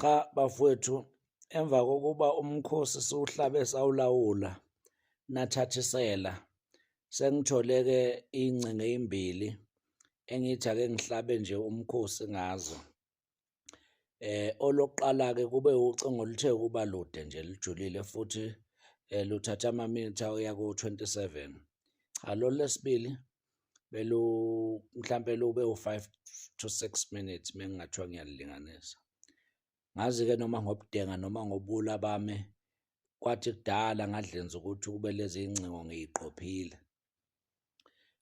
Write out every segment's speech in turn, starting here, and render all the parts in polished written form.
Cha bafowethu, emva kokuba umkhosi siwuhlabe sawulawula, nathathisela, sengithole-ke iy'ngcingo ey'mbili engithi ake ngihlabe nje umkhosi ngazo. Olokuqala-ke kube ucingo oluthe ukuba lude nje lujulile futhi luthatha amaminithi awuya ku-27. Cha, lolu lwesibili belu mhlampe lube u-5 to 6 minutes uma kungathiwa ngiyalulinganisa. Ngazi-ke noma ngobudenga noma ngobula bami, kwathi kudala ngadlenza ukuthi ukube lezi y'ngcingo ngiy'qophile,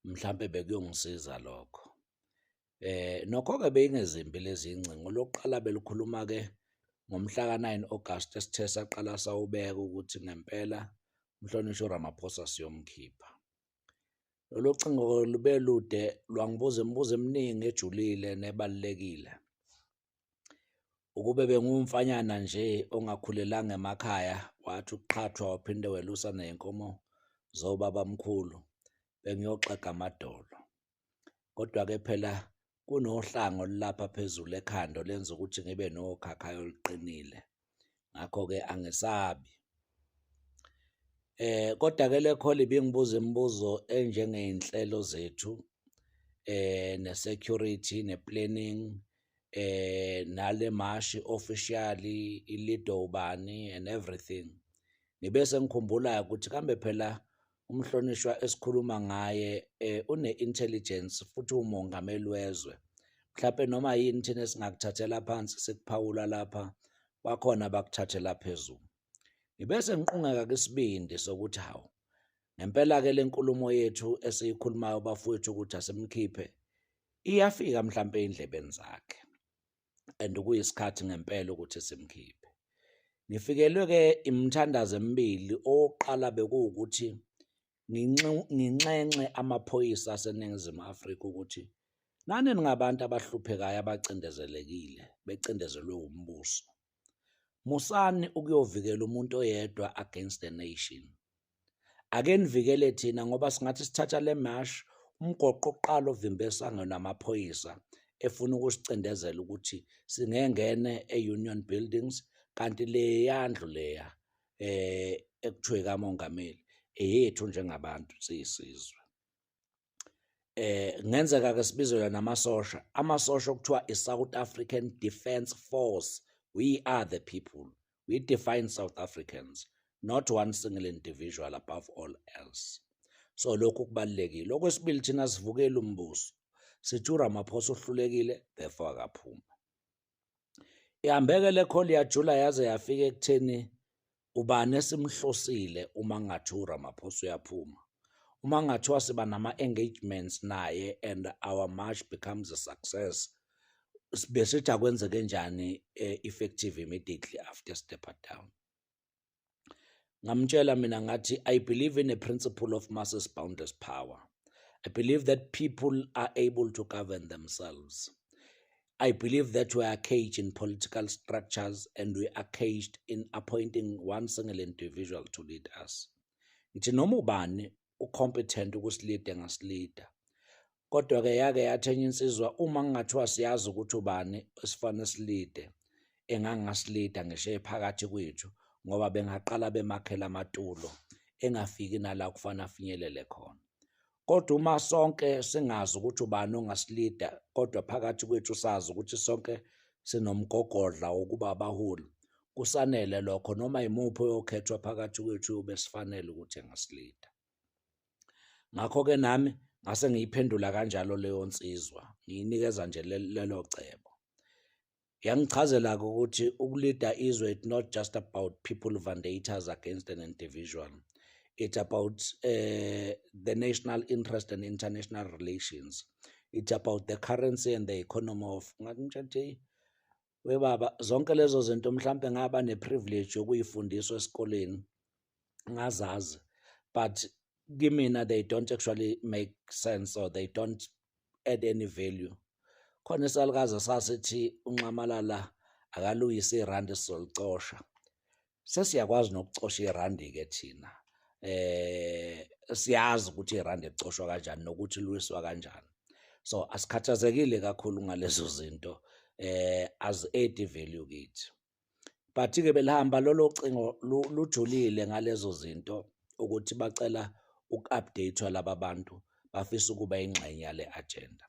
mhlampe bekuyongisiza lokho. Nokho-ke beyingezimbi lezi y'ngcingo. Olokuqala belukhuluma-ke ngomhla ka-9 August esithe saqala sawubeka ukuthi ngempela umhlonishwa uRamaphosa siyomkhipha. Lolu cingo lube lude, lwangibuza imibuzo eminingi ejulile nebalulekile. Ukube bengiwumfanyana nje ongakhulelanga emakhaya, wathi ukuqhathwa waphinde welusa ney'nkomo zobabamkhulu, bengiyoxega amadolo. Kodwa-ke phela kunohlanga olulapha phezulu ekhanda olwenza ukuthi ngibe nokhakhayi oluqinile, ngakho-ke angesabi. Kodwa-ke le call ibingibuza imibuzo enjengey'nhlelo zethu ne-security ne-planning, nale mashi officially i-lead-wa ubani and everything. Ngibe sengikhumbula-ke ukuthi kambe phela umhlonishwa esikhuluma ngaye une-intelligence futhi uwumongameli wezwe. Mhlampe noma yini thina esingakuthathela phansi sikuphawula lapha, bakhona abakuthathela phezulu. Ngibe sengiqungeka-ke isibindi sokuthi hawu, ngempela-ke le nkulumo yethu esiyikhulumayo bafowethu ukuthi asimkhiphe, iyafika mhlampe ey'ndlebeni zakhe and kuyisikhathi ngempela ukuthi simkhiphe. Ngifikelwe-ke imithandazo emibili. Owokuqala bekuwukuthi nginxenxe amaphoyisa aseNingizimu Afrika ukuthi nani ningabantu abahluphekayo, abacindezelekile, becindezelwe umbuso. Musani ukuyovikela umuntu oyedwa against the nation. Ake nivikele thina ngoba singathi sithatha le mash, umgoqo oqala ovimbe esangweni amaphoyisa efuna ukusicindezela ukuthi singengene e-Union Buildings, kanti leya ndlu leya ekuthiwe kamongameli eyethu njengabantu siyisizwe. Kungenzeka ke sibizelwe namasosha, amasosha okuthiwa i-South African Defence Force. We are the people, we define South Africans, not one single individual above all else. So lokhu kubalulekile. Okwesibili, thina sivukela umbuso, sithi uRamaphosa uhlulekile, therefore akaphuma. Ihambeke le call yajula yaze yafika ekutheni ubani esimhlosile uma kungathiwa uRamaphosa uyaphuma, uma kungathiwa siba nama-engagements naye and our march becomes a success, besithi akwenzeke njani effective immediately after step down. Ngamtshela mina ngathi I believe in a principle of masses boundless power. I believe that people are able to govern themselves. I believe that we are caged in political structures and we are caged in appointing one single individual to lead us. Ngithi noma ubani ucompetent ukusilida engasilida. Kodwa-ke yake yathi enye insizwa, uma kungathiwa siyazi ukuthi ubani esifanele silide, engangasilida ngisho phakathi kwethu, ngoba bengaqala bemakhela amatulo engafiki nala kufanele afinyelele khona. Kodwa uma sonke singazi ukuthi ubani ongasilida, kodwa phakathi kwethu sazi ukuthi sonke sinomgogodla wokuba abaholi, kusanele lokho. Noma yimuphi oyokhethwa phakathi kwethu uyobe sifanele ukuthi engasilida. Ngakho-ke nami ngase ngiyiphendula kanjalo leyo nsizwa, ngiyinikeza nje lelo cebo. Yangichazela-ke ukuthi ukulida izwe, it's not just about people vendettas against an individual. It's about the national interest and international relations. It's about the currency and the economy of. Ngathi we baba, zonke lezo zinto mhlampe ngaba ne-privilege yokuyifundiswa esikoleni, ngazazi, but kimina they don't actually make sense or they don't add any value. Khona isalukazi sasithi uNxamalala akaluyise irandi sizolicosha. Sesiyakwazi nokucosha irandi-ke thina, siyazi ukuthi irandi licoshwa kanjani nokuthi luwiswa kanjani, so asikhathazekile kakhulu ngalezo zinto, azi-add value kithi. But-ke belihamba lolo cingo lujulile ngalezo zinto ukuthi bacela uku-update-wa laba bantu bafisa ukuba ingxenye yale agenda.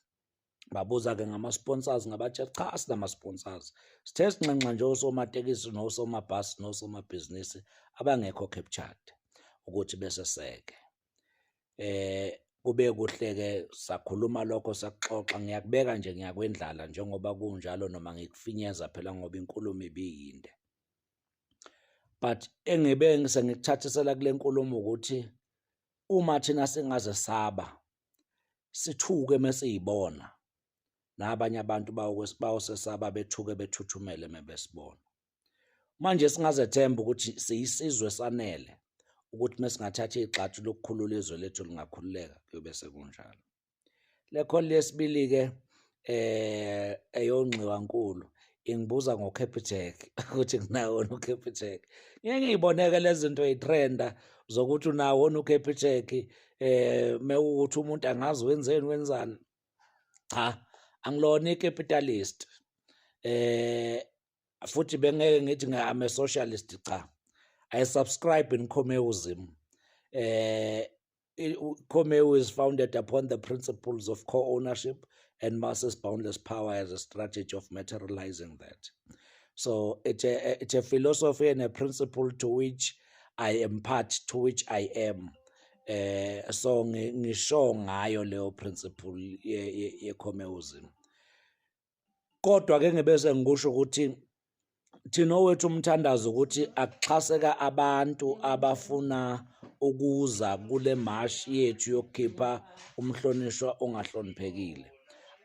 Babuza-ke ngama-sponsors, ngabatshela cha, asinama-sponsors. Sithe sinxenxa nje osomatekisi nosomabhasi nosomabhizinisi abangekho captured ukuthi beseseke. Kube kuhle-ke, sakhuluma lokho, sakuxoxa. Ngiyakubeka nje, ngiyakwendlala njengoba kunjalo noma ngikufinyeza phela ngoba inkulumo ibiyinde. But engibe sengikuthathisela kule nkulumo ukuthi uma thina singaze saba sithuke mesiyibona, nabanye abantu bawosesaba, bethuke, bethuthumele mebesibona. Manje singazethemba ukuthi siyisizwe sanele ukuthi mesingathatha igxathu lokukhulula izwe lethu lingakhululeka, kuyobe sekunjalo. Le call yesibili-ke eyongxiwa nkulu ingibuza ngo-Capitec ukuthi nginawo no-Capitec. Ngeke ngiyiboneke lezi zinto ey'trenda zokuthi unawo no-Capitec, mewukuthi umuntu angazi wenzeni wenzani. Cha, angilona i-capitalist, futhi bengeke ngithi I'm a socialist. Cha, I subscribe in communism. Commune is founded upon the principles of co-ownership and masses boundless power as a strategy of materializing that. So it's a philosophy and a principle to which I am part, to which I am. So ngisho ngayo leyo principle ye communism. Kodwa ke ngibese ngikusho ukuthi thina owethu umthandazo ukuthi akuxhaseka abantu abafuna ukuza kule march yethu yokukhipha umhlonishwa ongahloniphekile.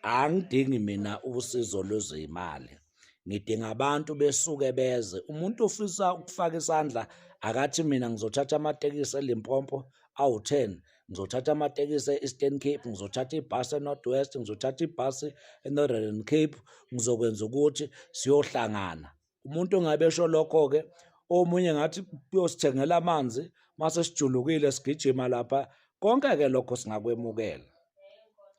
Angidingi mina usizo lwezimali, ngidinga abantu besuke beze. Umuntu ofisa ukufaka isandla akathi, "Mina ngizothatha amatekisi eLimpopo awu-10, ngizothatha amatekisi e-Eastern Cape, ngizothatha ibhasi e-North West, ngizothatha ibhasi e-Northern Cape, ngizokwenza ukuthi siyohlangana." Umuntu ongabe esho lokho-ke, omunye ngathi uyosithengela amanzi mase sijulukile sigijima lapha. Konke-ke lokho singakwemukela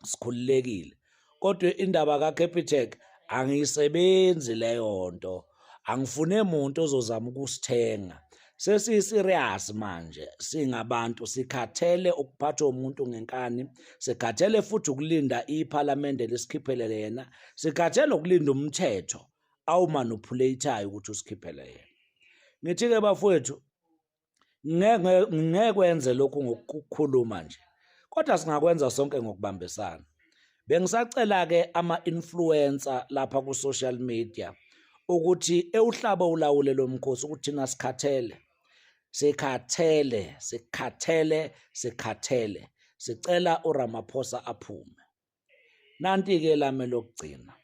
sikhululekile, kodwa indaba kaCapitec angiyisebenzi leyo nto. Angifune muntu ozozama ukusithenga. Sesiyi-serious manje singabantu, sikhathele ukuphathwa umuntu ngenkani, sikhathele futhi ukulinda iphalamende lisikhiphele yena, sikhathele ukulinda umthetho awumanipulate-ayo ukuthi usikhiphele yena. Ngithi-ke bafowethu, ngeke ngekwenze lokhu ngokukhuluma nje, kodwa singakwenza sonke ngokubambisana. Bengisacela-ke ama-influencer lapha ku-social media ukuthi ewuhlaba ulawule lo mkhosi ukuthi thina sikhathele, sikhathele, sikhathele, sikhathele, sicela uRamaphosa aphume. Nanti-ke lami lokugcina,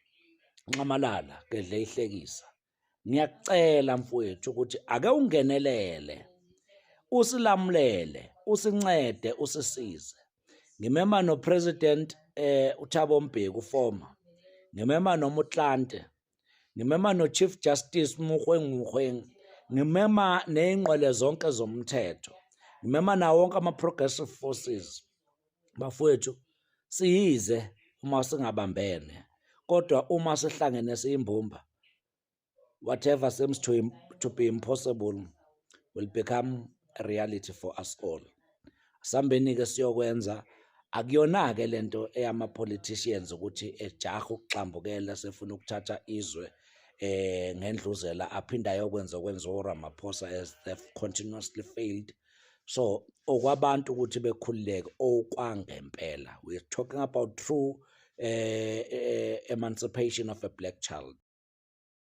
Nxamalala gedle ihlekisa, ngiyakucela mfowethu ukuthi ake ungenelele, usilamulele, usincede, usisize. Ngimema no-President uThabo Mbeki u-former, ngimema noMotlanthe, ngimema no-Chief Justice Mogoeng Mogoeng, ngimema ney'ngqwele zonke zomthetho, ngimema nawo wonke ama-progressive forces. Bafowethu, siyize uma singabambene, kodwa uma sihlangene siyimbumba, whatever seems to be impossible will become a reality for us all. Sambeni-ke siyokwenza. Akuyona-ke lento eyama-politicians ukuthi ejaha ukugxambukela sefuna ukuthatha izwe ngendluzela, aphinde ayokwenza okwenziwa uRamaphosa as they've continuously failed. So okwabantu ukuthi bekhululeke okwangempela. We are talking about true emancipation of a black child.